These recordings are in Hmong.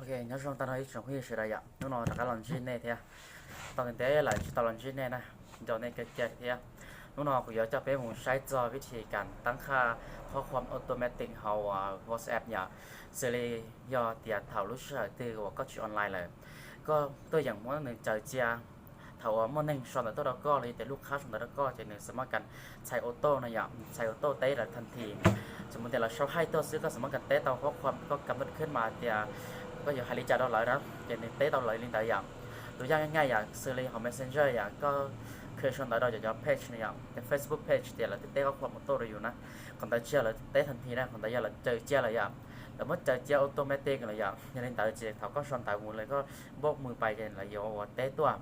Ok, nyob zoo tag nrho ib tsoom phooj ywg sawv daws yom, hnub no rov qab los ntsib nej thiab. Tau ntev ntev lawm tsis tau los ntsib nej na, nco nej kawg kiag thiab. Hnub no kuv yuav coj peb mus saib txog vib thi kam tab qhaj qhob qhuam automatic hauv WhatsApp yom, xws li yog tias thaum lub sij hawm twg uas koj tsis online lawm, koj tuaj yeem muab nws tsaws cia. Thaum uas muaj neeg sau ntawv tuaj rau koj los yog tias lub qhab sau ntawv rau koj ces nws xam maj kas txhais auto no yom, txhais auto teb lawv tag nthi. Txawm mus tias lawv sau hais tuaj xwb koj xam maj kas teb tau qhob qhuam koj kam ntawv khwb mas tias koj yuav hais li cas rau lawv na, ces nws teb tau lawv li ntawd yom. Tus yaj nyaj yom, xws li hauv Messenger yom, koj kheev sau ntawv rau cov cov page no yom, cov Facebook page tias lawv twb teb qhob qhuam auto rau yus na, qhov ntawd tsis yog lawv teb tag nthi na, qhov ntawd yog lawv tsaws cia lawm yom. Lawv muab tsaws cia automatic lawm yom, yog li ntawd ces thaum koj sau ntawv mus lawv koj npauj mus pais ces lawv yuav ua teb tuaj.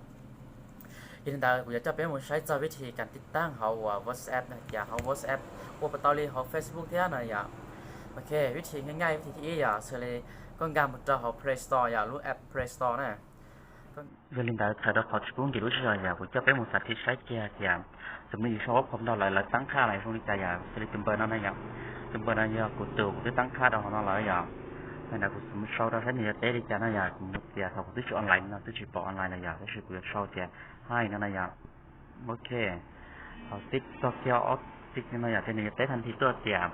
Yog li ntawd kuv yuav coj peb mus saib txog vib thi kam tiv taab hauv uas WhatsApp no, hais tias hauv WhatsApp ua puas tau li hauv Facebook thiab no yom. Ok, vib thi nyaj nyaj, vib thi thib ib yom, xws li koj nkag mus rau hauv Play Store yom, lub app Play Store na. Yog li ntawd txhawm rau qhov tsis pub nkim lub sij hawm yom, kuv coj peb mus xav thiab saib kiag tias txawm yus sau qhob qhuam rau lawv, lawv tab qhaj los zoo li cas yom, xws li tus npawb no na yom. Tus npawb no yog kuv tus, kuv twb tab qhaj rau hauv no lawm yom. Yog li ntawd kuv xav mus sau rau saib nws yuav teb li cas no yom, kuv mus tias thaum kuv twb tsis online no, twb tsis pom online lawm yom, tab sis kuv yuav sau tias hi no na yom. Ok, hauv tib tog kiag ob tib no yom, ces nws yuav teb tag nthi tuaj tias: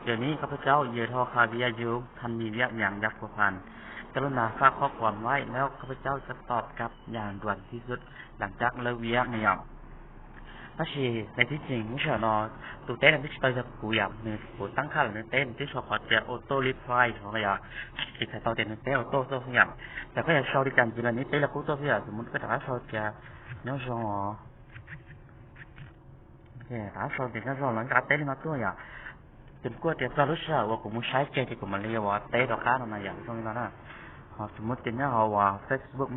Giờ này các bác cháu vừa hoàn thành việc, vừa hoàn thành việc nhận được của phần. Krucina phát khóa quản lý nếu các bác cháu sẽ tỏ cập nhật gần thi xuất làm chắc lớp viết no yom. Tab sis nws tib tseem lub sij hawm no tus teb no twb tsis tau yog kuv yom, nws kuv tab qhaj los nws teb, nws twb sau qhov tias auto reply no yom, ces txhais tau tias nws teb auto tuaj xwb yom. Ces koj yuav sau li cas ntxiv los nws teb li qub tuaj xwb yom, tus mus koj rov qab sau tias nyob zoo os. Rov qab sau tias nyob zoo los rov qab teb li no tuaj yom. Ces kuj tias txog lub sij hawm uas kuv mus saib kiag ces kuv mam li ua teb rov qab no na yom, zoo li no na. Ho tus mus tias nyob hauv uas Facebook,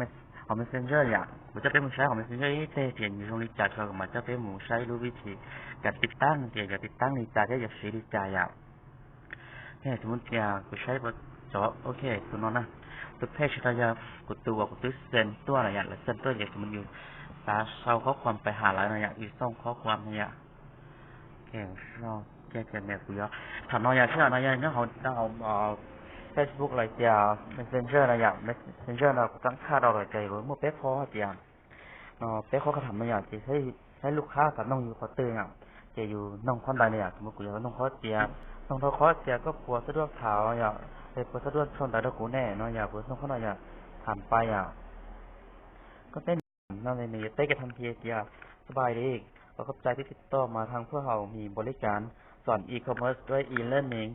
hauv Messenger yom, kuv coj peb mus saib hauv Messenger ib teg tias nws zoo li cas tso kuv mam coj peb mus saib lub vib thi kam tiv taab tias yog tiv taab li cas thiab yog siv li cas yom. Tus mus tias kuv saib, ok, tus no na, tus page no yog kuv tus uas kuv twb send tuaj na yom, lawv send tuaj ces tus mus yus xav sau qhob qhuam pais has lawv no yom, yus xauj qhob qhuam no yom. Kuv yuav, thaum no yog sij hawm no yog nyob hauv, hauv Facebook los tias Messenger no yom, Messenger no kuv tab qhaj rau lawm ces muaj peb qhob hais tias, no peb qhob kha tham no yom, ces saib lub qhab xav noog yus qhov twg yom, ces yus noog qhob ntawd no yom, tus mus kuv yuav noog qhob tias, noog rau qhob tias koj puas xab duaj tham yom, es puas xab duaj sau ntawv rau kuv ne no yom, kuv noog qhob no yom, tham pais yom. Koj teb no nws yuav teb kiag tag nthi tias: สบายดี ขอขอบใจที่ติดต่อมาทางพวกเรามีบริการสอน e-commerce ด้วย e-learning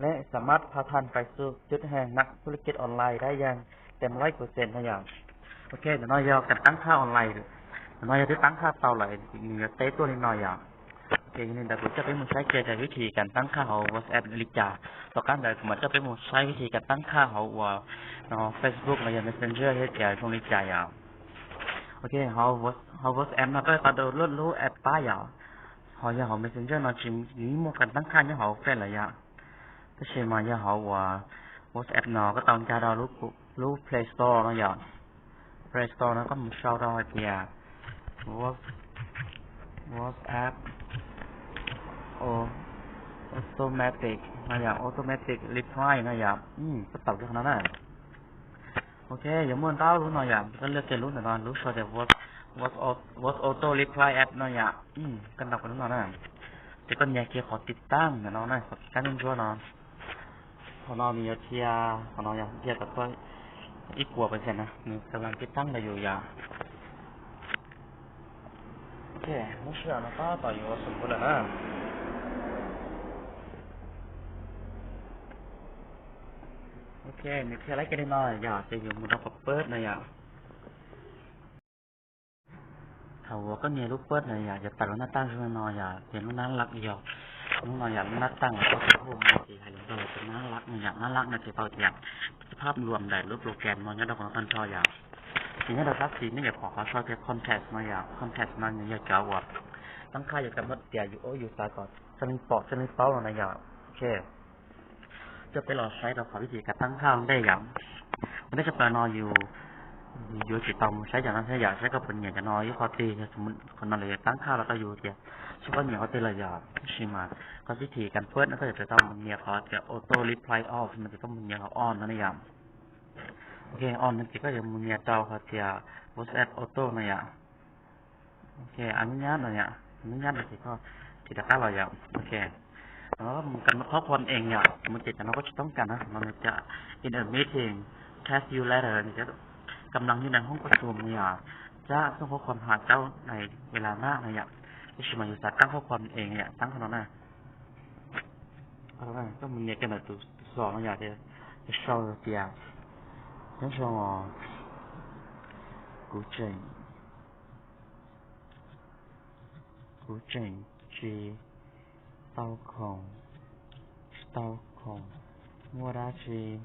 และสามารถพาท่านไปสู่จุดแห่งนักธุรกิจออนไลน์ได้อย่างเต็มร้อยเปอร์เซ็นต์ no yom. Ok, ntawm no yog kam tab qhaj online, ntawm no yog twb tab qhaj tau lawm, nws yuav teb tuaj li no yom. Ok, yog li ntawd kuv coj peb mus saib kiag tias vib thi kam tab qhaj hauv WhatsApp li cas. Tom qab ntawd kuv mam coj peb mus saib vib thi kam tab qhaj hauv uas no Facebook los yog Messenger thiab tias zoo li cas yom. Ok, hauv WhatsApp no koj tau download lub app pab yom. Ho yog hauv Messenger no tsis muaj kam tab qhaj nyob hauv peb lawm yom. Tab sis mas yog hauv uas WhatsApp no koj tau nkag rau lub Play Store no yom. Play Store no koj mus sau rau hais tias Whats-, WhatsApp automatic no yom, automatic reply no yom, koj taus kiag qhov no na. Ok, yuav muaj ntau lub no yom, koj lwaj kiag lub ntawm no, lub sau tias Whats-, Whats-, Whats Auto Reply app no yom, koj ntaus kiag lub no na. Ces koj nias kiag qhov tiv taab ntawm no na, qhov tiv taab ntsuab ntsuab no. Qhov no nws yuav dhia, qhov no yog dhia tau tuaj ib puas percent na, nws tau lam tiv taab ntawm yus yom. Ok, lub sij hawm no tab tom yuav xum kuv lawm na. Ok, nws dhia laib kiag li no yom, ces yus mus rau qhov pab no yom. Thaum uas koj nias lub pab no yom, yuav tawm lub nab taaj zoo li no yom, ces lub nab laj yog, lub no yom, lub nab taaj uas koj tus hu no ces hais lus nplog tias nab laj no yom, nab laj no ces tau tias phab luam ntawm lub program no nyob rau qhov no tag nrho yom. Ces nyob rau sab xis nej yuav pom qhov sau tias contact no yom, contact no nws yog cov uas tab qhaj yuav cov muaj tias yus ua yus xav kom txawj leej pom txawj leej paub no na yom. Ok, coj peb los saib rau qhov vib thi kam tab qhaj ua ntej yom. Ua ntej tshaj plaws no yus yuav tsum tau mus saib cov no thiab yom, saib koj puas nyiam cov no ib qho twg, yog qhov no lawv yuav tab qhaj los rau yus tias saib koj nyiam qhov twg lawm yom. Tab sis mas koj vib thi kam pab no koj yuav tsum tau mus nias qhov tias auto reply all no, ces koj mus nias qhov on no ne yom. Ok, on no ces koj yuav mus nias rau hais tias WhatsApp Auto no yom. Ok, a nub nyab no yom, nub nyab no ces koj tiv rov qab los yom. Ok, no mus kam qhob qhuam ees yom, mus ces cov no koj tsis toob kas na, no nws tias in a meeting, text you later, nws tias kam lees you nees hoob koj tus no yom, tsab txooj qhuab qhuam has rau nais ves las nab no yom. Tab sis mas yus xav taab qhob qhuam ees yom, taab qhov no na. Koj mus nias kiag ntawm tus xos no yom, ces sau tias, nyob zoo os, kuv tseem, kuv tseem tsis tau khoom, tsis tau khoom muaj dab tsi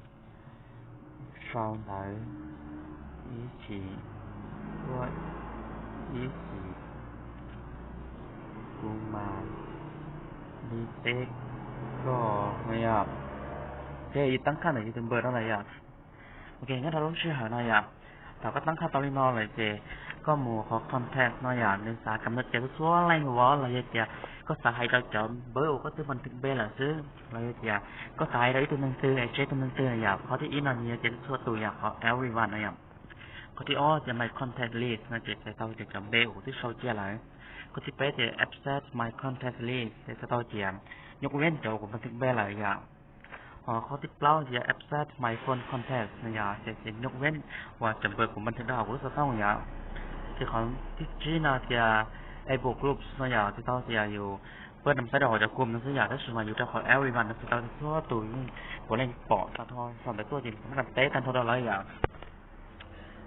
sau ntawv ib chim, tuaj ib chim kuv mam li teb koj no yom. Ces yus taab qhaj ntawm yus tus npawb no lawm yom. Ok, nyob rau lub sij hawm no yom, thaum koj taab qhaj tau li no lawm ces koj mus qhov contact no yom, nws xav kam no ces txhua leej vov los yog tias koj xav hais rau cov npawb uas koj twb npaj thwm npe lawm xwb los yog tias koj xav hais rau ib tug neeg twg es tseb tus neeg twg yom, qhov thib ib no nws yog ces txhua tus yom, qhov everyone no yom. Qhov thib ob ces my contact list no ces txhais tau tias cov npe uas kuv twb sau cia lawm. Qhov thib peb ces accept my contact list ces txhais tau tias nyuj veb cov uas kuv npaj thwm npe lawm yom. Ho qhov thib plaub ces accept my phone contact no yom, ces nyuj veb uas cov npawb kuv npaj thwm rau hauv kuv lub xov tooj yom. Ces qhov thib tsib no tias able groups no yom, txhais tau tias yus pab nam saib rau hauv cov group no xwb yom, tab sis mas yus rau qhov everyone no txhais tau tias txhua tus yeej puav leej pom tag nrho, sau ntawv tuaj ces muab kam teb tag nrho rau lawv yom.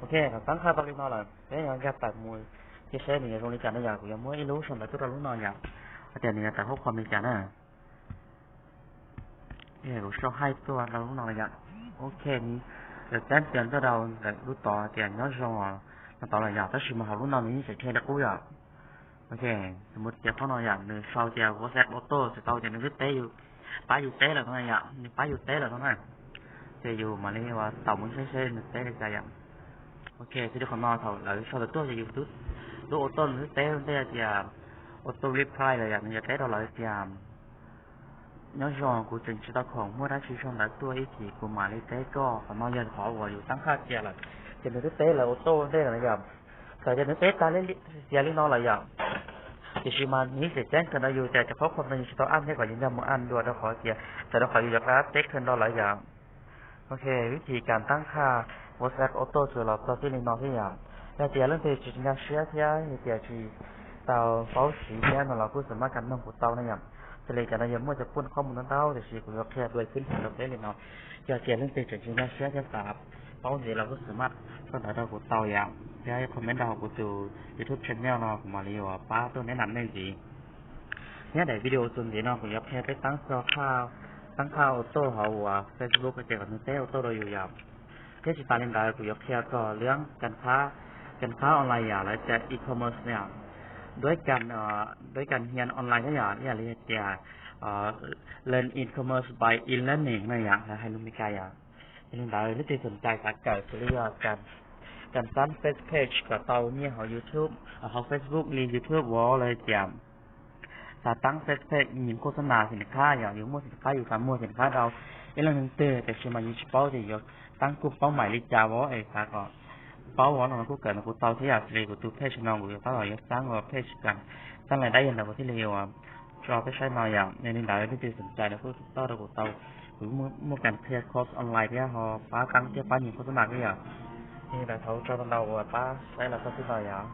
Ok, thaum taab qhaj tau li no lawm peb yuav nkag tawm mus cia seb nws yuav zoo li cas no yom. Kuv yuav muab ib lub sau ntawv tuaj rau lub no yom, hais tias nws yuav tawm qhob qhuam li cas na. Kuv sau hais tuaj rau lub no yom. Ok, nws yuav teb tias tuaj rau ntawm lub tod tias nyob zoo no tod lawm yom, tab sis mas hauv lub no nws yeej tseem tseg li qub yom. Ok, mus tias qhov no yom, nws sau tias WhatsApp Auto txhais tau tias nws twb teb yus, pab yus teb lawm no yom, nws pab yus teb lawm no na. Ces yus mam li ua tau mus saib seb nws teb li cas yom. Ok, txij li qhov no thaum lawv sau ntawv tuaj ces yus lub auto nws twb teb ntej tias auto reply lawm yom, nws yuav teb rau lawv tias nyob zoo, kuv tseem tsis tau khoom muaj dab tsi sau ntawv tuaj, ib chim kuv mam li teb koj. Qhov no yog qhov uas yus taab qhaj cia lawm, ces nws twb teb lawv auto ntej lawm yom. Txawm tias nws teb tag li, cia li no lawm yom, tiam sis mas nws yeej tseem teb kiag rau yus tias cov qhob qhuam no yus tsis tau add thiab kom yus nkag mus add dua rau qhov tias txawm rau qhov yus yuav qab teb kiag rau lawv yom. Ok, vib thim kam taab qhaj WhatsApp Auto tsuas los txog txij li no thiab yom. Yog tias leej twg tsis nkag siab thiab yog tias tsis tau paub siv thiab no los kuj xav maj kam noog kuv tau na yom. Xws li cov no yog muaj cov pun qhob mus ntau ntau, tiam sis kuv yuav qhia dua ib phib rau peb li no. Yog tias leej twg tseem tsis nkag siab thiab xav paub ntxiv los kuj xav maj sau ntawv rau kuv tau yom, thiab comment rau hauv kuv tus YouTube channel no kuv mam li yuav pab tuaj neb nam nej ntxiv. Nyob daim video txuas ntxiv no kuv yuav qhia peb taab txog, taab qhaj auto hauv uas Facebook ces kom nws teb auto rau yus yom. Thiab tsis tas li ntawd kuv yuav qhia txog lub kam, kam qhab online yom, lawv tias e-commerce yom, duab kam, duab kam hias online thiab yom, ib yam li tias learn e-commerce by e-learning no yom, lawv hais lus Meskas yom. Yog li ntawd leej twg xoom cai xav kawm xws li yog kam, kam taab face page kom tau nyiaj hauv YouTube, hauv Facebook li YouTube uas lawv tias xav taab face page nyim khos xab nas xim khab yom, yus muaj xim khab yus xav muag xim khab rau ib leej neeg twg tiam sis mas yus tsis paub tias yuav taab kuj paub maim li cas as es xav kom paub as no kuj kawm no kuv tau thiab yom. Xws li kuv tus page no kuv yuav tab tom yuav xab ua page kam taab lais dab yog ntawd kuv thiaj li uas tso peb saib no yom. Yog li ntawd leej twg xoom cai no kuj toj rau kuv tau, kuv muaj kam qhia course online thiab ho pab taab thiab pab nyim khos xab nas thiab yom. Yog li ntawd thov ua tsaug ntau ntau uas pab saib los txog txij no yom.